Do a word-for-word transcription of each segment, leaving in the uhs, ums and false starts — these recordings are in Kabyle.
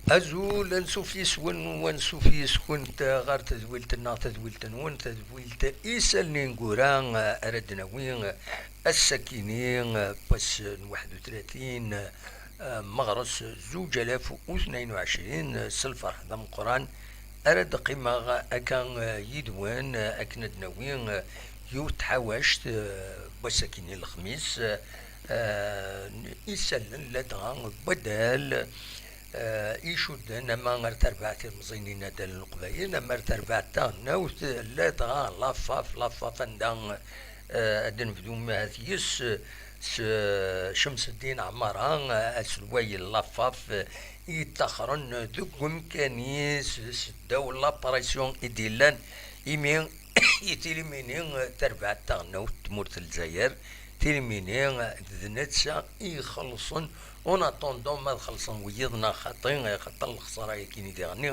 Azul, ansuf yes-wen, u ansuf yes-kent ɣer tedwilt-nneɣ, tadwilt-nwen, tadwilt Isallen Ineggura, ara d-nawi ass-akini, wass n waḥed u tlatin meɣres zuǧ alaf u tnayen u ɛecrin, s lferḥ d ameqqran ara d-qqimeɣ akka yid-wen, akken ad d-nawi yiwet tḥawact, wass-akini n lexmis, isallen ladɣa n waddal, eh, icudden ama ar terbaɛt ilemẓiyen n yinaddalen n Leqbayel, ama ar terbaɛt taɣelnawt, ladɣa Lafaf, Lafaf anda, eh, ad d-nebdu ahat yes, s Cemseddin Ɛmara, eh, aselway n Lafaf, eh, i yettaxren deg umkan-is s ddaw la pression i d-yellan, imi i tilimini, eh, terbaɛt taɣelnawt n tmurt n Lezzayer, tilimini, eh, d netta i ixellṣen. En attendant, ma ad xellṣen wiyiḍ neɣ xaṭi, axaṭer lexṣara-agi-ni diɣenni,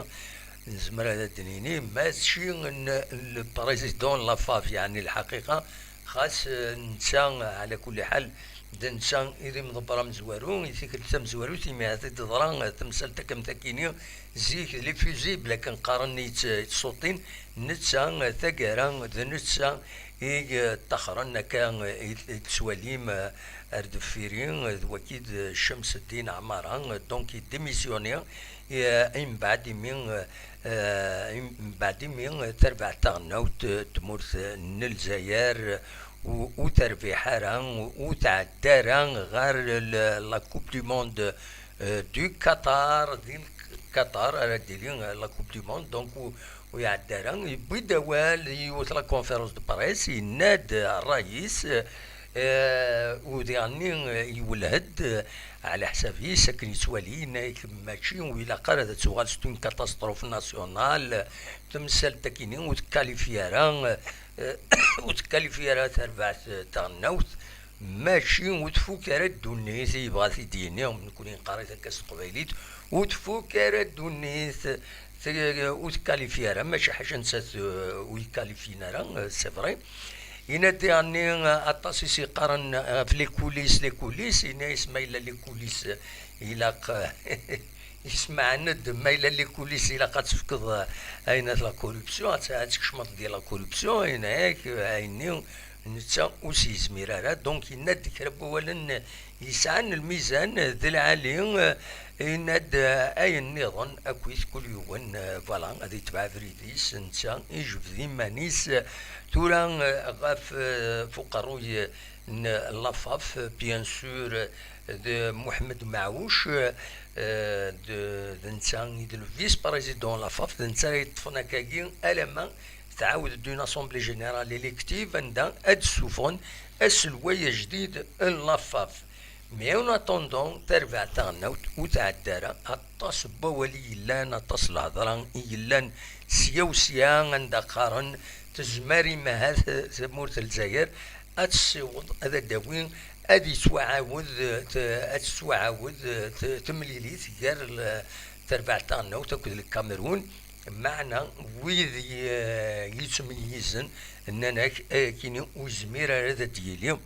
nezmer ad d-nini, mačči n, n le président Lafaf, yeɛni lḥaqiqa, xas, eh, netta, ɛla kulli ḥal, d netta i d imḍebber amezwaru, i tikkelt tamezwarut, imi ahat i d-teḍra, eh, temsalt akk am takini, zik, les fusibles, akken qqaren, i yettṣuṭin, netta, eh, taggara, d netta i, eh, ṭṭaxren akka, eh, i, i tettwalim, eh, ar deffir-i, eh, d waki d Cemseddin Ɛmara, eh, donc i démissionné, eh, mbeɛd imi, eh, eh, mbeɛd imi, eh, terbeɛ taɣelnawt, eh, tmurt, eh, n Lezzayer, eh, u, u terbiḥ ara, u, u tɛedda ara ɣer l-, la Coupe du Monde, eh, du Qatar, di Qatar ara d-tili, eh, la Coupe du Monde, donc u, u iɛedda ara, yewwi-d awal, yiwet la conférence de presse, yenna-d, eh, ṛṛay-is, eh, u diɣenni, eh, yewleh-d, eh, ɛla ḥsab-is, akken yettwali, yenna-yak mačči u ilaq ara ad tuɣal, c'est une catastrophe nationale, temsalt-agi-ni ur tekkalifi ara, eh, ur tekkalifi ara terbaɛt, eh, taɣelnawt, mačči ur tfuk ara ddunit, i yebɣa ad t-id-yini, nekkni neqqar-it akka s teqbaylit, ur tfuk ara ddunit, t-, ur tekkalifi ara, mačči ḥaca nettat, eh, ur yekkalifin ara, eh, c'est vrai. Yenna-d diɣenni, eh, aṭas i s-yeqqaren, eh, ɣef les coulisses, les coulisses, yenna-yas ma yella les coulisses, eh, ilaq, eh, yesmeɛnen-d ma yella les coulisses ilaq ad tefkeḍ, eh, ayen at la corruption, ad, ad tkecmeḍ di la corruption, yenna-yak, eh, ayenni netta ur s-yezmir ara. Donc yenna-d kra n wawalen yesɛan lmizan d lɛali, eh, yenna-d, eh, ayen nniḍen akkit kul yiwen, eh, voilà, ad yetbeɛ abrid-is, netta ijbed iman-is, eh, tura, eh, ɣef, eh, f uqerruy, eh, n Lafaf, bien sûr, eh, d Muḥemmed Maɛuc, eh, d, d netta i d le vice-président Lafaf, d netta ara yeṭṭfen akkagi alamma tɛawed-d une assemblée générale élective anda ad d-ssufɣen aselway ajdid n Lafaf. Mais en attendant, tarbaɛt taɣelnawt ur tɛedda ara, aṭas n wawal i yellan, aṭas n lhedra i yellan sya u sya, anda qqaren tezmer imahat tamurt n Lezzayer ad tessiweḍ, ad d-tawi, ad yettwaɛawed, t-, ad tettwaɛawed, t-, temlilit gar l-, terbaɛt taɣelnawt akked Lkamerun, meɛna wid y-, yettmeyyizen nnan-ak ayakini ur yezmir ara ad d-yili.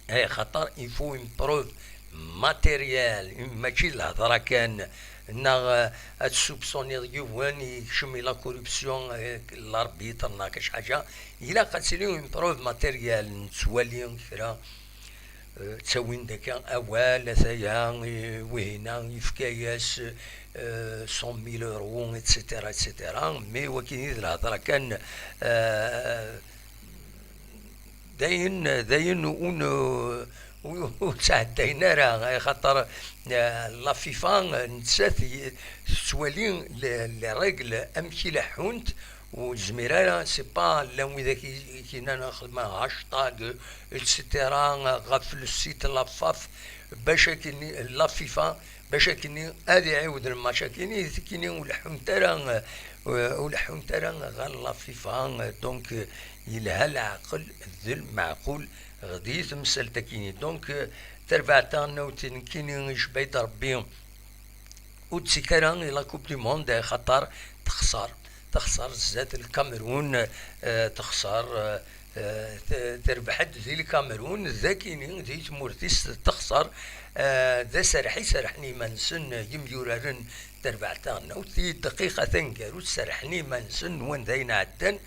Axaṭer il faut une preuve matérielle, une, mačči d lhedra kan, neɣ, eh, ad tessupsoniḍ yiwen yekcem i la corruption, eh, l'arbitre neɣ kac ḥaǧa, ilaq ad tili une preuve matérielle, nettwali kra, eh, ttawin-d akka awal, ataya, eh, wihina yefka-yas, eh, cent mille euros, et cetera, et cetera. Mais wagi d lhedra kan, eh, d ayen, d ayen ur n-, ur, ur ttɛeddayen ara, axaṭer, eh, la FIFA, eh, nettat i, tettwali les, les règles amek i leḥḥunt, ur nezmir ara, c'est pas, llan widak i, i k-yennan xedmeɣ hashtag, et cetera, ɣef le site Lafaf, bac akken la FIFA, bac akken ad iɛiwed lmatch akini, tikini ur leḥḥunt ara, eh, ur leḥḥunt ara ɣer la FIFA, donc, eh, yelha leɛqel d lmeɛqul di temsalt-akini. Donc, eh, tarbaɛt taɣelnawt nekkini icba-yi-d Rebbi ur d-ttekk ara i la Coupe du Monde, eh, xaṭer texṣer, texṣer zdat Lkamerun, eh, texṣer, eh, Eh, te-, terbeḥ-d di Lkamerun, d akini di tmurt-is texṣer. Eh, d aserreḥ i serrḥen iman-nsen yimyuraren n terbaɛt taɣelnawt. Di dqiqa taneggarut, serrḥen iman-nsen, nwan d ayen ɛeddan,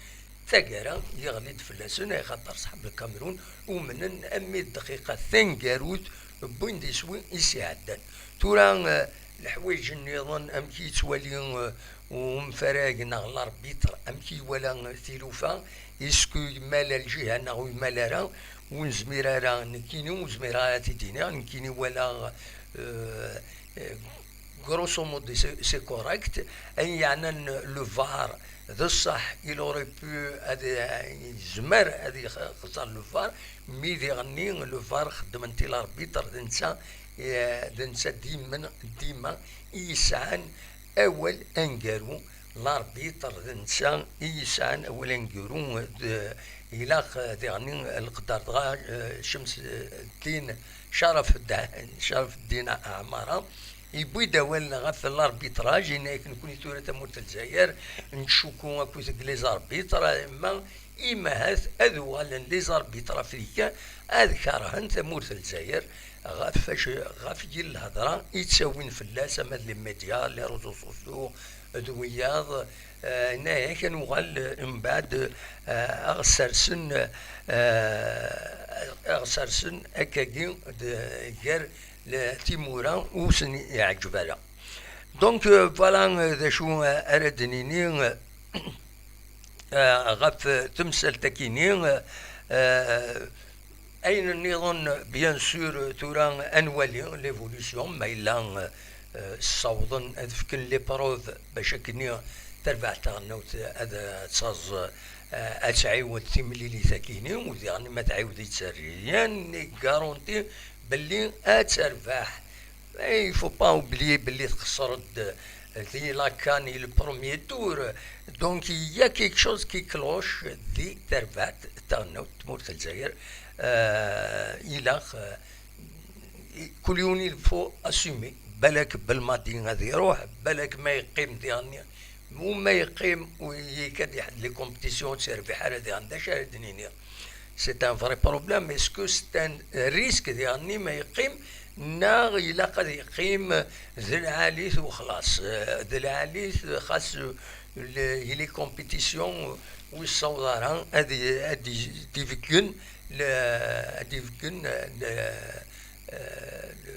taggara yeɣli-d fell-asen, axaṭer ṣḥab Lkamerun umnen, armi d dqiqa taneggarut wwin-d iswi i s-iɛeddan. Tura, eh, leḥwayeǧ nniḍen, amek i yettwali, eh, umfarag neɣ l'arbitre, amek i iwala tilufa, est-ce que yemmal lǧiha neɣ ur yemmal ara, ur nezmir ara, nekkini ur zmireɣ ara ad t-id-iniɣ, nekkini walaɣ, eh, eh, grosso modo c'est, c'est correct, ayen yeɛnan le var, d ṣṣeḥ, il aurait pu ad, yezmer ad yexẓer le var, mi diɣenni le var xeddmen-t i l'arbitre, d netta, eh, d netta dima, dima i yesɛan awal aneggaru, l'arbitre d netta i yesɛan awal aneggaru, d, ilaq, eh, diɣenni leqder dɣa, eh, Cems, eh, ddin Caraf, Caraf ddin Ɛmara, yewwi-d awal ɣef l'arbitrage, yenna-yak nekkni tura tamurt n Lezzayer, nettcukku akk deg les arbitres, ma imahat ad uɣalen les arbitres africains ad kerhen tamurt n Lezzayer, ɣef wacu, ɣef yir lhedra i ttawin fell-as, ama d les médias, les réseaux sociaux, d wiyaḍ, eh, yenna-yak ad nuɣal, eh, mbeɛd, eh, ad ɣ-sersen, eh, ad ɣ-sersen akkagi d, gar l-, timura ur sen-iɛǧeb ara. Donc, euh, voilà, euh, d acu, euh, ara d-nini, euh, euh, ɣef, euh, temsalt-akini, euh, euh, ayen nniḍen, bien sûr, euh, tura ad nwali l'évolution, ma yella, euh, euh, ssawḍen ad fken les preuves bac akkenni terbaɛt taɣelnawt ad, euh, taẓ, euh, ad tɛiwed timlilit-akini, u diɣen ma tɛiwed-itt, rien n'est garanti belli ad terbeḥ. Eh, il faut pas oublier belli txeṣṣer-d di la CAN i le premier tour. Donc, il y a quelque chose qui cloche di terbaɛt taɣelnawt n tmurt n Lezzayer. Euh, ilaq, euh, kul yiwen il faut assumer. Balak Belmadi ad iruḥ, balak ma yeqqim diɣen, u ma yeqqim u yekka ad iḥedd les compétitions ur tt-yerbiḥ ara diɣen, d acu ara d-nini? C'est un vrai problème. Est-ce que c'est un risque diɣen ma yeqqim, neɣ ilaq ad yeqqim d lɛali-t u xlaṣ? Euh, d lɛali-t, xas, euh, le, les compétitions ur yessaweḍ ara ad, ad d-ibeggen le, ad d-ibeggen le, euh, le,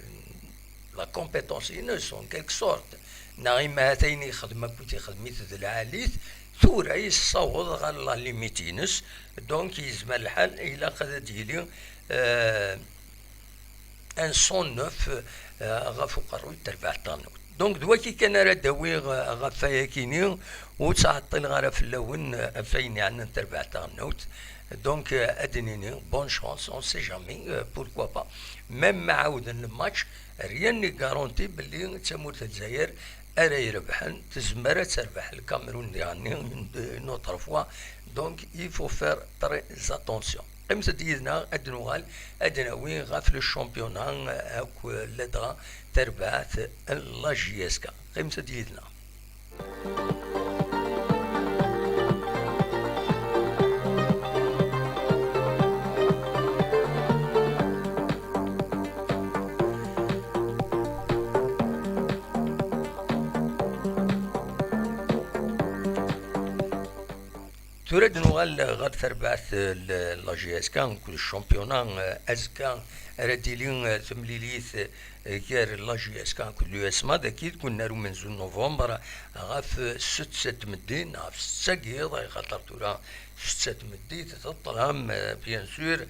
la compétence-ines, en quelque sorte. Neɣ imahat ayen yexdem akkit ixdem-it d lɛali-t, tura yessaweḍ ɣer la limite-ines, donc yezmer lḥal ilaq ad d-yili, euh, un cent neuf, euh, ɣef uqerruy n terbaɛt taɣelnawt. Donc, d waki kan ara d-awiɣ, euh, ɣef wayakini, ur ttɛeṭṭileɣ ara fell-awen, euh, ɣef wayen yeɛnan terbaɛt taɣelnawt. Donc, euh, ad d-nini, bonne chance, on sait jamais, euh, pourquoi pas. Même ma ɛawden le match, rien n'est garanti belli d tamurt n Lezzayer ara irebḥen, tezmer ad terbeḥ Lkamerun diɣenni une autre fois. Donc, il faut faire très attention. Qqimet-d yid-neɣ, ad d-nuɣal ad d-nawi ɣef le championnat akk ladɣa tarbaɛt n la J S K. Qqimet-d yid-neɣ. Tura ad d-nuɣal ɣer terbaɛt n la J S K akked championnat. Azekka ara d-tili temlilit gar la J S K akked l'U S M A, dagi deg unnar umenzu n novembre ɣef setta n tmeddit, ɣef setta n yiḍ, axaṭer tura setta n tmeddit teṭṭlam, bien sûr.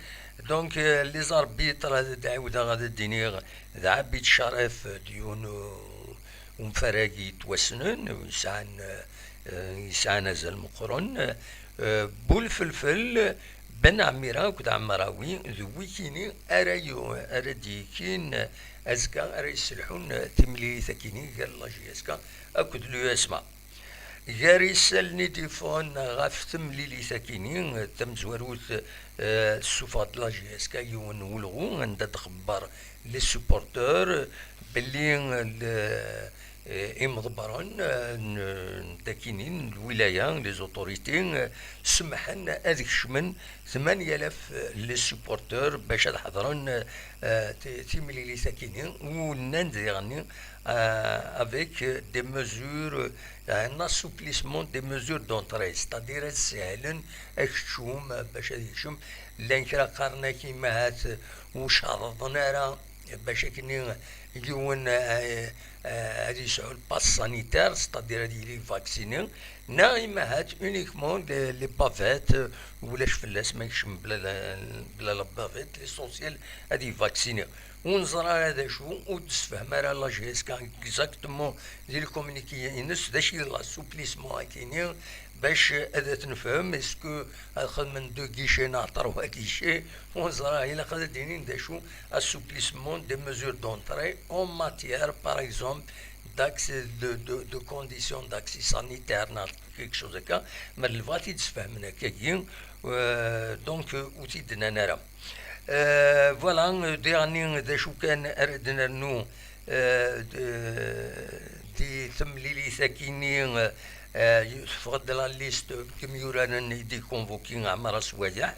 Donc, les arbitres, ad d-ɛiwdeɣ ad d-iniɣ, d Ɛabid Caref, d yiwen umfarag yettwassnen, yesɛan, eh, yesɛan azal meqqren, eh, Bulfelfel Ben Ɛmira akked Ɛemrawi, d wikini ara yu-, ara d-yekin, eh, azekka, ara yesselḥun, eh, timlilit-akini gar la J S K akked l'U S M A. Gar isallen i d-iffɣen ɣef temlilit-akini, eh, tamezwarut, eh, tessufeɣ-d la J S K yiwen n ulɣu anda d-xebber les supporteurs belli, eh, Eh, imḍebbren, eh, n, n dakini, n lwilaya, les autorités, eh, semḥen ad kecmen tmanya alaf, eh, les supporters bac ad ḥeḍren, eh, eh, ti-, timlilit akini, u nnan-d diɣenni, eh, avec, eh, des mesures, eh, un assouplissement des mesures d'entrée, c'est-à-dire ad sehlen akeččum, eh, bac ad yekcem. Llan kra qqaren akkin, ma ahat, eh, ur cerḍen ara bac akken yiwen, eh, eh, ad yesɛu le pass sanitaire, c'est-à-dire ad yili vacciné, neɣ imahat uniquement les, les bavettes, eh, ulac fell-as ma yekcem bla la, bla la bavette, l'essentiel ad yevacciné. Ur neẓra ara d acu, ur d-tessefhem ara la G S K exactement di le communiqué-ines d acu i d l'assouplissement akini, bac ad t-nefhem, est-ce que ad xedmen deux guichets neɣ trois guichets, ur neẓra, ilaq ad d-inin d acu, assouplissement des mesures d'entrée en matière, par exemple, d'accès, de, de, de conditions d'accès sanitaire, neɣ quelque chose akka, ma d lebɣa ad t-id-sfehmen akkagi, euh, donc, euh, ur t-id-nnan ara. Euh, voilà, euh, diɣenni d acu kan ara d-nernu, euh, d-, di temlilit akini, euh, euh, teffeɣ-d la liste n yimyuraren i d-iconvoqué Ɛmar Aswayeḥ,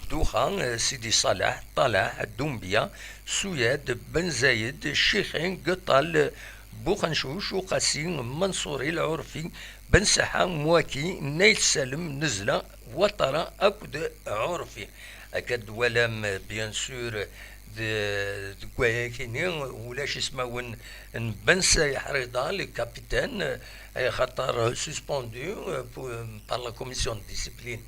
Dduxa, Sidi Ṣaleḥ, Ṭalaḥ, Dumbia, Suyad, Ben Zayed, Ccixin, Geṭal, Buxencuc, Uqasi, Manṣuri, Lɛurfi, Ben Saḥa, Mwaki, Nayt Salem, Nezla, Watara akked Ɛurfi. Akka d-twalam, bien sûr, de, deg wayakini ulac ismawen n Ben Sayeḥ Rida, le capitaine, axaṭer suspendu, euh, pour, par la commission de discipline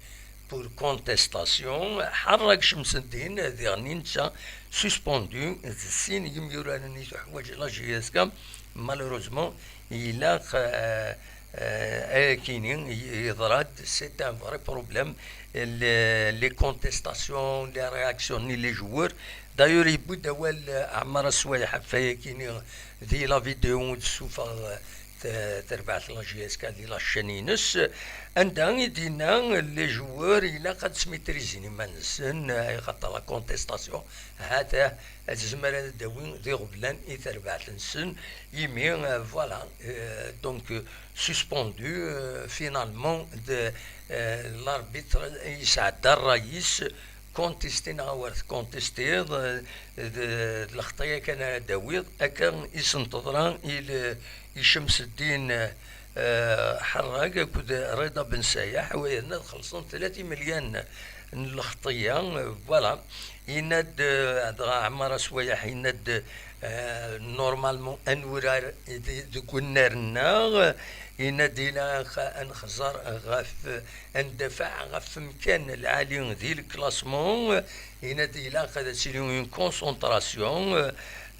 pour contestation. Ḥerrag Cemseddin, diɣenni netta suspendu, d sin yimyuraren i tuḥwaǧ la G S K, malheureusement, ilaq, euh, euh, ayakini yeḍra-d, c'est un vrai problème, les, les contestations, les réactions n les joueurs. D'ailleurs, yewwi-d awal, euh, Ɛmar Aswayeḥ ɣef wayakini di la vidéo i d-tessufeɣ, euh, t-, terbaɛt la G S K di la chaîne-ines, anda i d-yenna les joueurs ilaq ad smitrizin iman-nsen, euh, axaṭer la contestation, ha-t-a, ad tezmer ad d-tawi d iɣeblan i terbaɛt-nsen, imi, euh, voilà, euh, donc, euh, suspendu, euh, finalement, de, euh, l'arbitre yesɛedda ṛṛay-is, contester neɣ ur tcontestiḍ, euh, d, d lxeṭṭa-ya kan ara d-tawiḍ, akka i sen-teḍra i l-, i Cemseddin, euh, Ḥerrag akked Rida Ben Sayeḥ, wayen ad xellṣen tlata imelyan n lxeṭṭa-ya, euh, voilà. Yenna-d, euh, dɣa Ɛmar Aswayeḥ, yenna-d, euh, normalement, ad nurar di-, deg unnar-nneɣ, yenna-d ilaq ad nexẓer ɣef, ad ndafeɛ ɣef umkan lɛali di le classement, yenna-d ilaq ad tili une concentration, euh,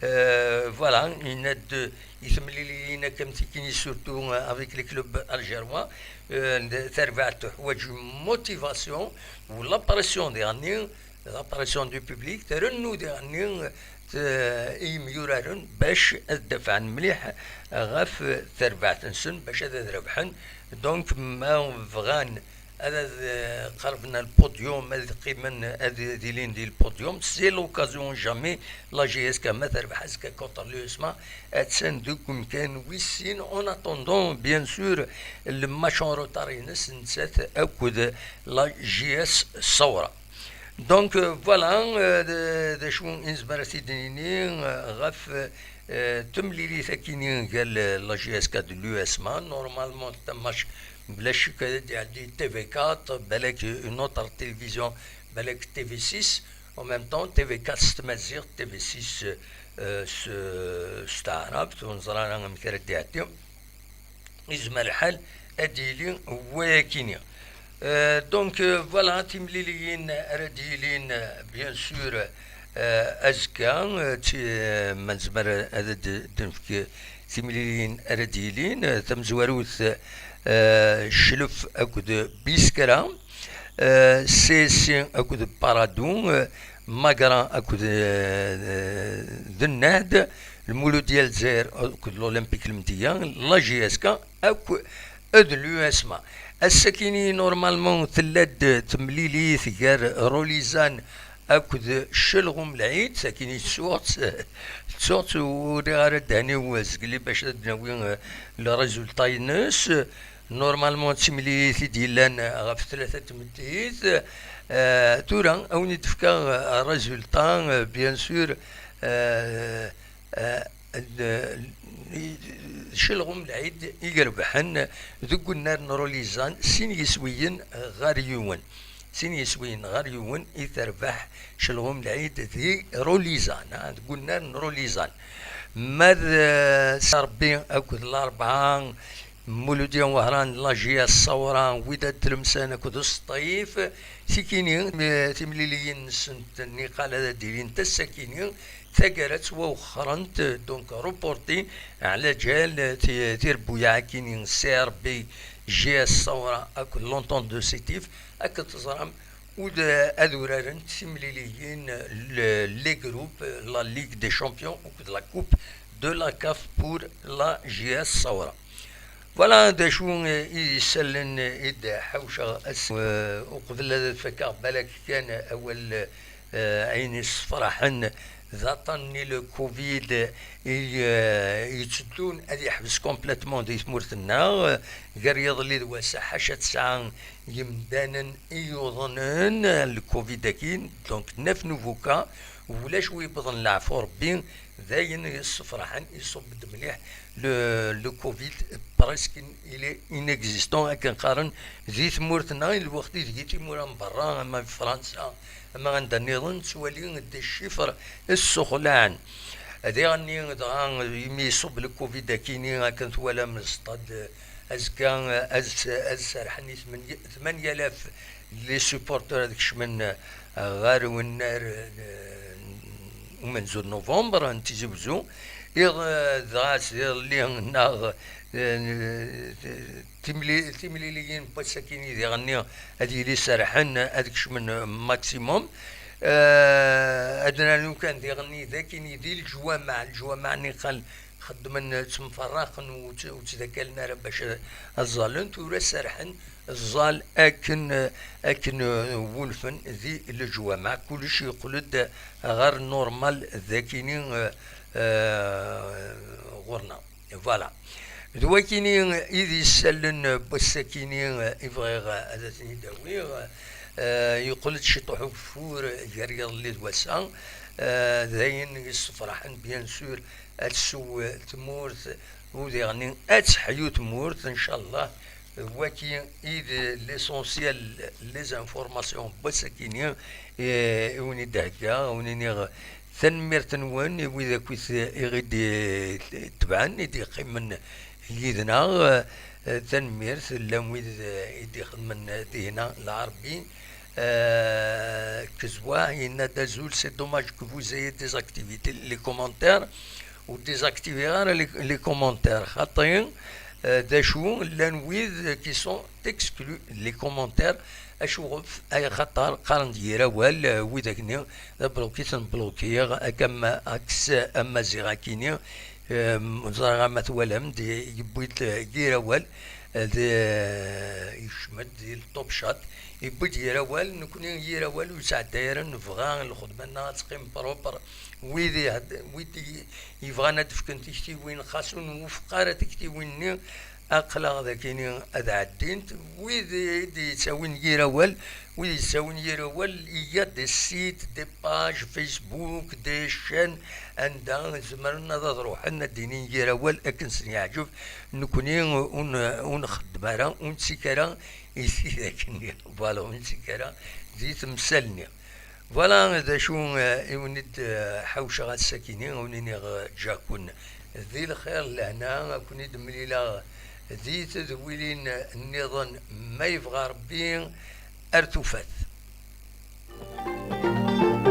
euh, voilà, yenna-d i temliliyin akka am tikini, surtout, euh, avec les clubs algérois, euh, tarbaɛt teḥwaǧ motivation u la pression diɣenni, la pression du public, trennu diɣenni, euh, i yimyuraren bac ad dafɛen mliḥ ɣef terbaɛt-nsen bac ad, ad rebḥen. Donc, ma bɣan ad, ad, euh, qerben le podium, ad qqimen, ad, ad ilin di le podium, c'est l'occasion jamais. La G S K ma terbeḥ azekka contre l'U S M A, attan deg umkan wis sin, en attendant, bien sûr, le match en retard-ines nettat akked la G S Sawra. Donc, euh, voilà, euh, d, d acu i nezmer ad t-id-nini, euh, ɣef, euh, temlilit akini gar la, la G S K d l'U S M A. Normalement, c'est un match, bla ccek, ad d-iɛeddi T V quatre, balak une autre télévision, balak T V six. En même temps, T V quatre s tmaziɣt, T V six, euh, s, s taɛrabt, ur neẓri ara amek ara d-iɛeddi. Yezmer lḥal ad d-yili wayakini. Euh, donc, euh, voilà, timliliyin ara d-yilin, euh, bien sûr, euh, azekka, euh, ti-, euh, ma nezmer ad d-, d-nefk timliliyin ara d-yilin, euh, tamezwarut, euh, Cclef akked Biskra, euh, C S C akked Paradou, euh, Magra akked, euh, euh, Dennad, Lmuludya n Lezzayer akked l'Olympique Lmedya, la G S K akk d l'U S M A. Ass-akini, normalement, tella-d temlilit gar Rolizan akked Celɣum Lɛid, sakkin i ttuɣ-tt, ttuɣ-tt, ur rriɣ ara ddehn-iw zgelli bac ad d-nawi, eh, le résultat-ines. Normalement, d timlilit i d-yellan ɣef tlata n tmeddit. Eh, tura, a wen-id-fkeɣ, eh, résultat, eh, bien sûr, eh, eh, d-, Celɣum Lɛid i irebḥen deg unnar n Rulizan, sin yiswiyen ɣer yiwen. Sin yiswiyen ɣer yiwen i terbeḥ Celɣum Lɛid di Rulizan, ah, deg unnar n Rulizan. Ma d, eh, Rebbi akked Larebɛa, Muludya Wehran, la J S Sawra, Widad Tlemsan akked Usṭif, tikini, eh, timliliyin-nsent niqal ad d-ilint ass-akini, taggara ttwawexxrent, donc reportées, ɛla ǧal ti-, tirebbuyaɛ-akini, C R B, J S Sawra akked l'Entente de Sétif, akken teẓram, u d-, ad urarent timliliyin, le-, les groupes, la Ligue des Champions akked la Coupe de la CAF pour la J S Sawra. Voilà d acu i d isallen i d-ḥawceɣ ass, eh, uqbel ad fakeɣ balak kan awal, eh, ayen yessefraḥen d aṭṭan-nni le covid i, eh, yetteddun ad yeḥbes complètement di tmurt-nneɣ, eh, gar yiḍelli d wass-a, ḥaca tesɛa yemdanen i yuḍnen le covid-agi, donc neuf nouveaux cas, ulac wi yewwḍen leɛfu Rebbi, d ayen yessefraḥen, iṣubb-d mliḥ le, le covid, presque il est inexistant, akken qqaren di tmurt-nneɣ, i lweqt ideg i timura n berra, ama di Fransa, ama anda nniḍen, nettwali des chiffres ssexlaɛen. Diɣenni dɣa, imi iṣubb le covid akini, akken twalam le stade, azekka ad, ad serrḥen i tmenya, tmanya alaf les supporters ad kecmen ɣer unnar, eh, umenzu n novembre n Tizi Wezzu. Iḍ, eh, dɣa s iḍelli neɣ, eh, timli-, timliliyin n wass-akini diɣenni ad yili serrḥen, ad kecmen maximum. Eh, ad nernu kan diɣenni d akini di leǧwameɛ, leǧwameɛ niqal xeddmen, ttemferraqen, ur tt-, ur ttdakalen ara bac ad ẓallen. Tura serrḥen ẓẓal akken, akken, eh, wulfen di leǧwameɛ, kullec yeqqel-d ɣer normal d akini, eh, eh, ɣur-neɣ. Voilà. D wakini i d isallen n wass-akini, eh, i bɣiɣ, eh, ad ten-id-awiɣ. Eh, yeqqel-d ciṭuḥ ugeffur gar yiḍelli d wass-a. Eh, d ayen yessefraḥen, bien sûr, ad tsew tmurt, u diɣenni ad teḥyu tmurt, ncallah. Waki i d l'essentiel, les informations n wass-akini, eh, i wen-id-heggaɣ, a wen-iniɣ tanemmirt-nwen i wid akkit i ɣ-id-itebɛen, i d-iqqimen yid-neɣ. Eh, tanemmirt, llan wid, eh, i d-ixedmen dihna, lɛerbi, eh, Kezwa, yenna-d: "Azul, c'est dommage que vous ayez désactivé les commentaires." Ur désactivé ara les, les commentaires, xaṭi, eh, d acu, llan wid qui sont exclus les commentaires. Acuɣef? Ay xaṭer qqaren-d yir awal, eh, widak-nni, d abluki-ten, blukiɣ, akka am, aks amaziɣ akini, eh, ẓriɣ ama twalam-d, yewwi-d, eh, yir awal, eh, d, eh, yekcem-d di le top chat, yewwi-d yir awal, nekni yir awal ur yesɛedday ara, nebɣa lxedma-nneɣ ad teqqim propre. Wid ihedd-, wid i, yebɣan ad d-fken tiktiwin, xas ur nwufeq ara tiktiwin-nni, aql-aɣ d akini ad ɛeddint. Wid i d-yettawin yir awal, wid yettawin yir awal, il y a des sites, des pages Facebook, des chaînes, anda zemren ad, ad ruḥen ad d-inin yir awal akken sen-yeɛǧeb. Nekni ur n-, ur nxeddem ara, ur nettak ara i tidak-nni. Voilà, ur nettak ara di temsal-nni. Voilà d acu, eh, i wen-id, eh, ḥawceɣ ass-akini, a wen-iniɣ, eh, ǧǧaken di lxir, lehna, a ken-id-mlileɣ di tedwilin nniḍen, ma yebɣa Rebbi, ar tufat.